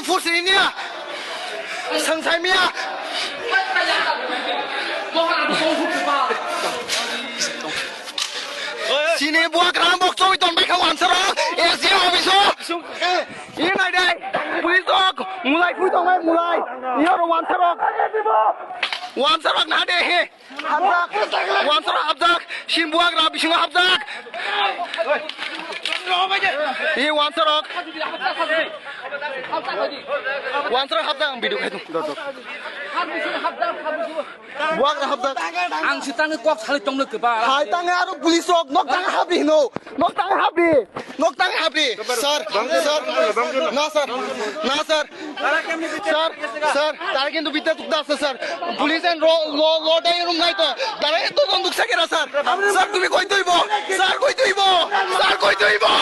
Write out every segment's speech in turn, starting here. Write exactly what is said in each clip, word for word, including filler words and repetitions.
Pusri niya. Sangsai miya. Sini buak rambok choi ton bai kha wansaro. S D O office o. Ini nai dai. Police rok mulai phui tong bai mulai. Ini oro wansarok. Wansarok na de he. Hapjak. Wansarok hapjak. Sini buak ra bisingo hapjak. Ini wansarok. Wansarok hapjak ang video khai tung. Buak ra hapjak. Ang si tangwi kok salai tongno kwbang. Hai tangwi aro police rok nok tangwi habri hino. Nok tangwi habri. Nok tangwi habri. Sir, sir. Na sir. Na sir. Sir, sir. Tara kintu bitte tukda ase sir. Police and ro-, law, law dai rum nai to. Tara eto jon duksa kera sir. Sir, tumi koi tuibo? Sir, koi tuibo? Sir, koi tuibo?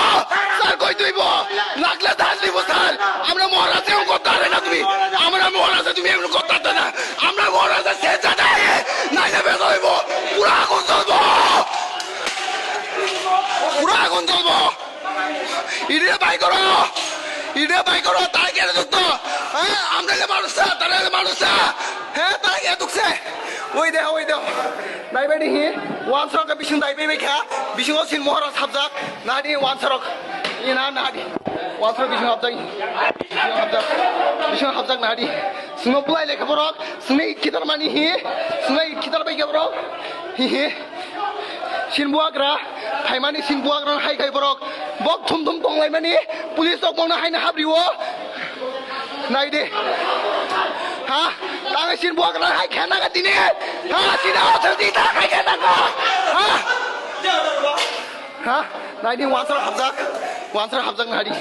Sir, koi tuibo? Nakle dhan dibo sir. Amra Maharaj se kotha re na tumi. Amra Maharaj se tumi emno kotha re na. Amra Maharaj se jada hai. Nai na beso hoibo. Pura agun cholbo. Pura agun cholbo. Ide bai koro. Ide bai koro. Tara kere dukto. Ha? Amra le manusa. Tara le manusa. He, tara kere dukse. Oi de, oi de. Nai bai di hi. Wansarok bising dai bai bai kha. Bisingo sin Maharaj hapjak. Nadi wansarok. Ina nadi. Wansarok bising hapjak. Bising hapjak. Bising hapjak nadi. Sungno bulai lekha borok. Sungno ikhitar mani hi. Sungno ikhitar bai kha borok. Hi hi. Sin buagra, phaimani sin buagra hai khai borok. Bok thum thum tonglaimani, police rok bokno haina habrio. Nai de. Ha? Tang sin buagra hai khana ga tini. Ha? Sina hotel di ta khai khana ga. Ha? Ha? Nai di wansar hapjak. Wansar hapjak nai di.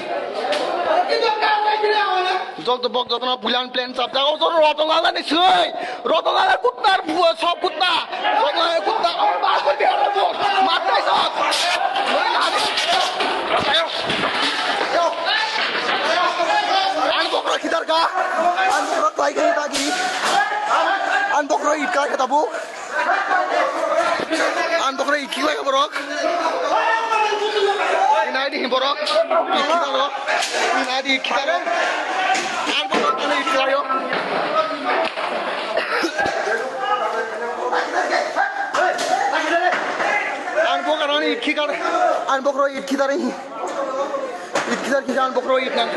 Jok to bok jok na bulan plan chapjak. O to rotong ala ni sui. Rotonala kutnar buo sok kutna. Rotonala kutna. Amar bas koi biar buo. Matai sok. Ayo. Ayo. An bokro khitar ka. An bokro klai ka tagi. An bokro it ka kata bu. An bokro it ki lai borok. Inai di borok. It ki lai borok. Inai di it ki lai borok. An bokro it ki lai borok. An bok aroni it khikar, an bokro it khidar hi. It khidar khidar an bokro it nang.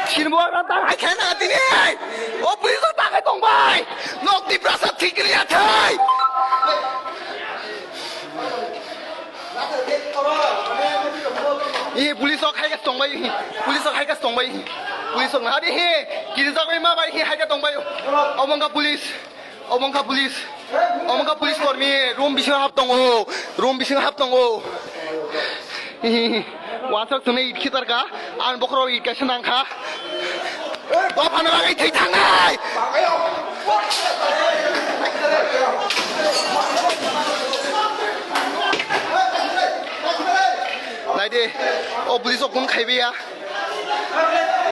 Sin bo ran tang hai khena tini. O police tang hai tong bai. Nok di prasad thik ya thai. I police ok hai ka tong bai. Police ok hai ka tong bai. Police ok na di hi. Kiri jak bai ma bai hi hai ka tong bai. Obongka police. Obongka police. Obongka police kormi room bisingo hap tongo. Room bisingo hap tongo. Wansok sumui it khitar ka. An bokro it kaisa nang kha. Dophano bagwi thwi thangnai. Naidi, o police o kun khaibiya.